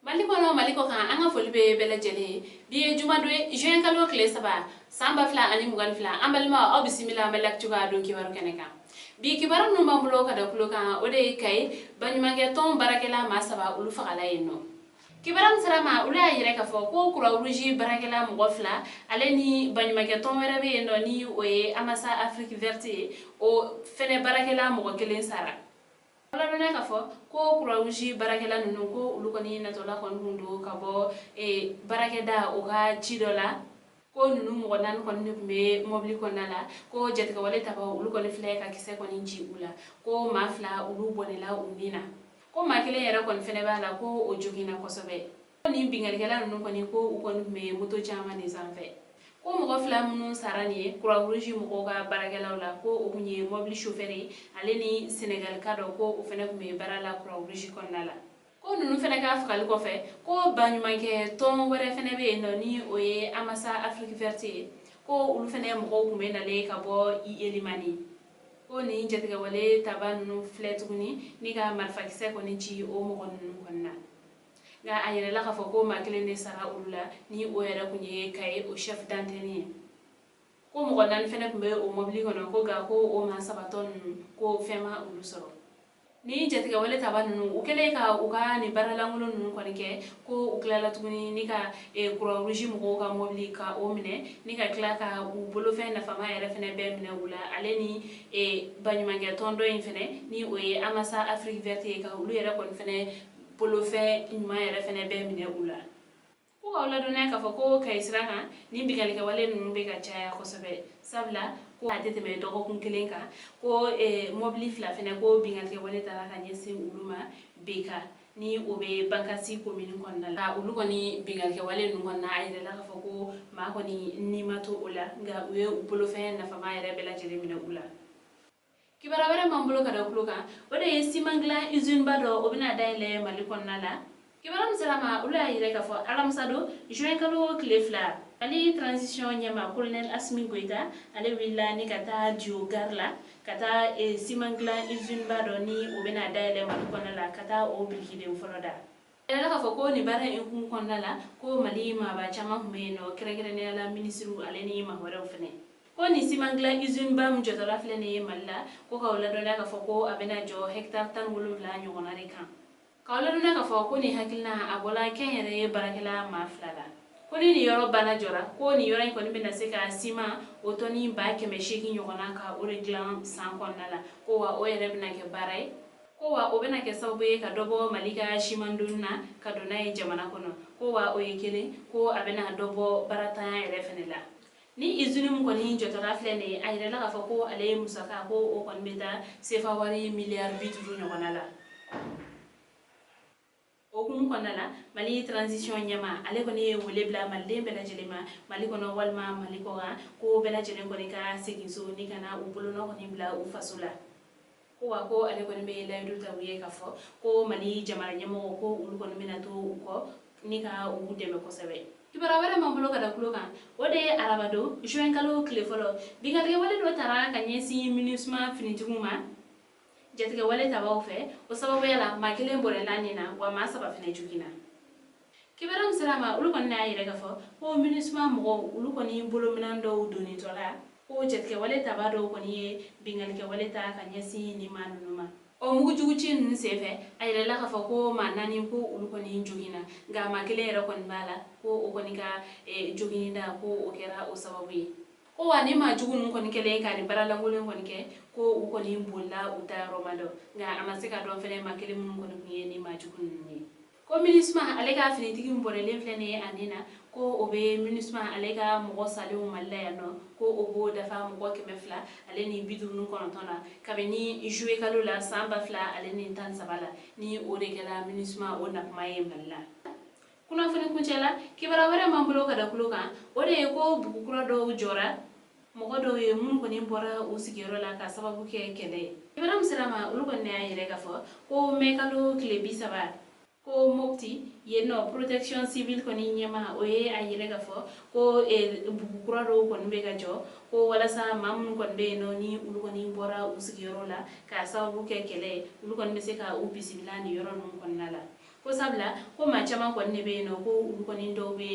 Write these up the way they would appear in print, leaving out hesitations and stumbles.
Mali kɔnɔ, Mali kɔ kan, an ka foli bɛ bɛɛ lajɛlen ye. Bi ye jumadon ye, juin kalo tile 3, san 2022. An balimaw, aw bisimila Mali Actu ka don kibaru kɛnɛ kan. Bi kibaru minnu b'an bolo ka da tulo kan, o de ye Kayi baɲumankɛ tɔn baarakɛla maa saba, olu fagala yen nɔ. Kibaru min sera ma, olu y'a yira k'a fɔ ko Croix Rouge baarakɛla mɔgɔ fila, ale ni baɲumankɛ tɔn wɛrɛ bɛ yen nɔ, ni o ye Amasa Afrique Verte ye, o fɛnɛ baarakɛla mɔgɔ kelen sara. Ladɔnniya k'a fɔ ko Croix Rouge baarakɛla ninnu, ko olu kɔni natɔla kɔni tun don ka bɔ baarakɛda o ka ci dɔ la. Ko ninnu mɔgɔ naani kɔni de tun bɛ mɔbili kɔnɔna la. Ko jatigɛwale tabaw, olu kɔni filɛ ka kisɛ kɔni ci u la. Ko maa fila, olu bɔnɛla u ni na. Ko maa kelen yɛrɛ kɔni fɛnɛ b'a la, ko o joginna kosɛbɛ. Ko nin binkannikɛla ninnu kɔni, ko u kɔni tun bɛ moto caman de sanfɛ. Ko mɔgɔ fila minnu sara nin ye Croix Rouge mɔgɔw ka baarakɛlaw la, ko o tun ye mɔbili chauffeur ye, ale ni Senegalika dɔ, ko o fɛnɛ tun bɛ baara la Croix Rouge kɔnɔna la. Ko ninnu fɛnɛ ka fagali kɔfɛ, ko baɲumankɛ tɔn wɛrɛ fɛnɛ bɛ yen nɔ, ni o ye Amasa Afrique Verte ye, ko olu fɛnɛ mɔgɔw tun bɛ nalen ka bɔ Yelimani. Ko nin jatigɛwale taba ninnu filɛ tuguni ni ka marifakisɛ kɔni ci o mɔgɔ ninnu kɔni na. Nka a yɛrɛla k'a fɔ ko maa kelen de sara olu la, ni o yɛrɛ tun ye Kayi o chef d'antenne ye. Ko mɔgɔ naani fɛnɛ tun bɛ o mɔbili kɔnɔ, ko nka ko o maa sabatɔ ninnu, ko fɛn ma olu sɔrɔ. Ni jatigɛwale taba ninnu, u kɛlen ka u ka nin baaralankolon ninnu kɔni kɛ, ko u tilala tuguni ni ka Croix Rouge mɔgɔw ka mɔbili ka o minɛ, ni ka tila ka u bolofɛn nafama yɛrɛ fɛnɛ bɛɛ minɛ u la, ale ni baɲumankɛ tɔn dɔ in fɛnɛ, ni o ye Amasa Afrique Verte ye, ka olu yɛrɛ kɔni fɛnɛ bolofɛn ɲuman yɛrɛ fɛnɛ bɛɛ minɛ u la. Ko k'aw ladɔnniya k'a fɔ ko Kayi sira kan, ni binkannikɛwale ninnu bɛ ka caya kosɛbɛ, sabula ko a tɛ tɛmɛ dɔgɔkun kelen kan, ko mɔbili fila fɛnɛ, ko binkannikɛwale taara ka ɲɛsin olu ma Beka, ni o bɛ Bankasi commune kɔnɔna la. Olu kɔni binkannikɛwale ninnu kɔnɔna, a yirala k'a fɔ ko maa kɔni ni ma to o la, nka u ye u bolofɛn nafama yɛrɛ bɛɛ lajɛlen minɛ u la. Kibaruya wɛrɛ m'an bolo ka da tulo kan, o de ye siman dilan usine ba dɔ, o bɛna dayɛlɛ Mali kɔnɔna la. Kibaruya min sera ma, olu y'a yira k'a fɔ alamisa don, juin kalo tile 2, Mali transition ɲɛma colonel Assimi Goïta, ale wulila ni ka taa Dio gare la, ka taa siman dilan usine ba dɔ, ni o bɛna dayɛlɛ Mali kɔnɔna la, ka taa o birikiden fɔlɔ da. Yɛrɛ k'a fɔ ko nin baara in hukumu kɔnɔna la, ko Mali maaba caman tun bɛ yen nɔ, kɛrɛnkɛrɛnnenya la minisiriw, ale ni maa wɛrɛw fɛnɛ. Ko nin siman dilan usine ba min jɔtɔla filɛ nin ye Mali la, ko k'aw ladɔnniya k'a fɔ ko a bɛna jɔ hectare 17 ɲɔgɔnna de kan. K'aw ladɔnniya k'a fɔ ko nin hakilina, a bɔla kɛnyɛrɛye baarakɛla maa fila la. Ko ni nin yɔrɔ banna jɔra, ko nin yɔrɔ in kɔni bɛna se ka siman o tɔni 800,000 ɲɔgɔnna ka o de dilan san kɔnɔna la. Ko wa o yɛrɛ bɛna kɛ baara ye, ko wa o bɛna kɛ sababu ye ka dɔ bɔ Mali ka siman doni na ka don n'a ye jamana kɔnɔ. Ko wa o ye kelen, ko a bɛna dɔ bɔ baaratanya yɛrɛ fɛnɛ la. Ni usine min kɔni jɔtɔla filɛ nin ye, a yirala k'a fɔ ko ale ye musaka, ko o kɔni bɛ taa sefa wari miliyari 50 ɲɔgɔnna la. O hukumu kɔnɔna la, Mali transition ɲɛma, ale kɔni ye wele bila maliden bɛɛ lajɛlen ma, Mali kɔnɔ walima Mali kɔkan, ko bɛɛ lajɛlen kɔni ka segin so ni ka na u bolonɔ kɔni bila u faso la. Ko wa ko ale kɔni bɛ layidu ta u ye k'a fɔ ko Mali jamana ɲɛmɔgɔw, ko olu kɔni bɛna to u kɔ ni ka u dɛmɛ kosɛbɛ. Kibaruya wɛrɛ m'an bolo ka da tulo kan, o de ye arabadon, juin kalo tile fɔlɔ, binkannikɛwale dɔ tara ka ɲɛsin MINUSMA finitigiw ma jatigɛwale tabaw fɛ. O sababuya la, maa kelen bɔnɛla nin na, wa maa saba fɛnɛ joginna. Kibaruya min sera ma, olu kɔni y'a yira k'a fɔ ko MINUSMA mɔgɔw, olu kɔni bolominɛn dɔw donnitɔ la, ko jatigɛwale taba dɔw kɔni ye binkannikɛwale ta ka ɲɛsin nin maa ninnu ma. O mugujugu ci ninnu senfɛ, a yirala k'a fɔ ko maa naani, ko olu kɔni joginna, nka maa kelen yɛrɛ kɔni b'a la, ko o kɔni ka jogini da, ko o kɛra o sababu ye. Ko wa ni maa jugu ninnu kɔni kɛlen ka nin baara lankolon kɔni kɛ, ko u kɔni bolila, u ta yɔrɔ ma dɔn. Nka a ma se ka dɔn fɛnɛ maa kelen minnu kɔni tun ye nin maa jugu ninnu ye. Ko MINUSMA ale ka finitigi min bɔnɛlen filɛ nin ye a nin na, ko o bɛ MINUSMA ale ka mɔgɔ salenw Mali la yan nɔ, ko o b'o dafa mɔgɔ 259 la kabini juillet kalo la san 2013 la, ni o de kɛra MINUSMA o nakuma ye Mali la. Kunnafoni kuncɛ la, kibaruya wɛrɛ m'an bolo ka da tulo kan, o de ye ko bugu kura dɔw jɔra mɔgɔ dɔw ye minnu kɔni bɔra u sigiyɔrɔ la ka sababu kɛ kɛlɛ ye. Kibaruya min sera ma, olu kɔni y'a yira k'a fɔ ko mɛ kalo tile 30, ko Mopti yen nɔ, protection civile kɔni ɲɛma, o ye a yira k'a fɔ ko bugu kura dɔw kɔni bɛ ka jɔ, ko walasa maa minnu kɔni bɛ yen nɔ, ni olu kɔni bɔra u sigiyɔrɔ la k'a sababu kɛ kɛlɛ ye, olu kɔni bɛ se ka u bisimila nin yɔrɔ ninnu kɔnɔna la. Ko Ko sabula ko maa caman kɔni de bɛ yen nɔ, ko olu kɔni dɔw bɛ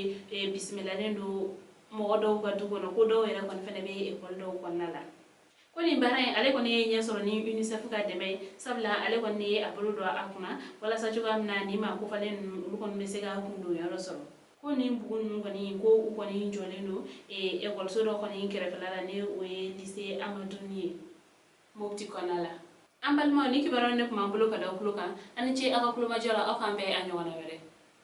bisimilalen don mɔgɔ dɔw ka du kɔnɔ, ko dɔw yɛrɛ kɔni fana bɛ ekɔli dɔw kɔnɔna la. Ko nin baara in, ale kɔni ye ɲɛ sɔrɔ ni UNICEF ka dɛmɛ ye, sabula ale kɔni ye a bolo don a kunna walasa cogoya min na nin maa kofalen ninnu, olu kɔni bɛ se ka kundon yɔrɔ sɔrɔ. Ko nin bugu ninnu kɔni, ko u kɔni jɔlen don ekɔliso dɔ kɔni kɛrɛfɛla la, ni o ye lycée Amadou ye Mopti kɔnɔna la. An balimaw, ni kibaruya ne tun b'an bolo ka da tulo kan. Aw ni ce aw ka kulomajɔ la. Aw k'an bɛn a ɲɔgɔnna wɛrɛ.